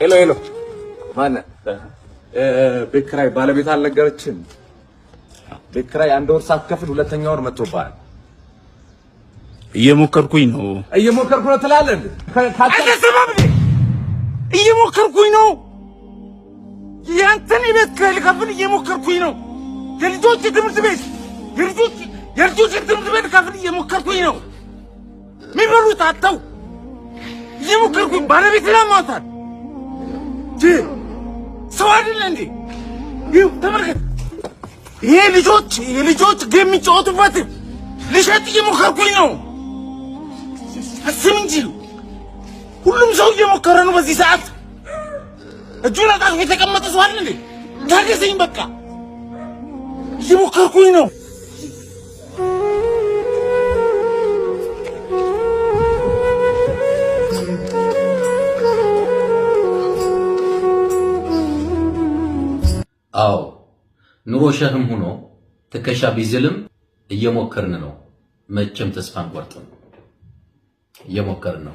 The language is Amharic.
Hello hello፣ ማነህ? ቤት ኪራይ ባለቤት አልነገረችም? ቤት ኪራይ አንድ ወር ሳትከፍል ሁለተኛ ወር መጥቶብሃል። እየሞከርኩኝ ነው። እየሞከርኩ ነው ትላለህ እንዴ? አይሰማም እንዴ? እየሞከርኩኝ ነው። ያንተን የቤት ኪራይ ልከፍል እየሞከርኩኝ ነው። የልጆች ትምህርት ቤት የልጆች ትምህርት ቤት ልከፍል እየሞከርኩኝ ነው። የሚበሉት አጥተው እየሞከርኩኝ፣ ባለቤት ላሟታል። ሰው አይደለ እንዴ? ይኸው ተመልከት። ይሄ ልጆች የልጆች game የሚጫወቱበት ልሸጥ እየሞከርኩኝ ነው። አስብ እንጂ፣ ሁሉም ሰው እየሞከረ ነው። በዚህ ሰዓት እጁን አጣጥፎ የተቀመጠ ሰው አለ እንዴ? ታገሰኝ፣ በቃ እየሞከርኩኝ ነው። አዎ፣ ኑሮ ሸክም ሆኖ ትከሻ ቢዝልም እየሞከርን ነው። መቼም ተስፋ አንቆርጥም። እየሞከርን ነው።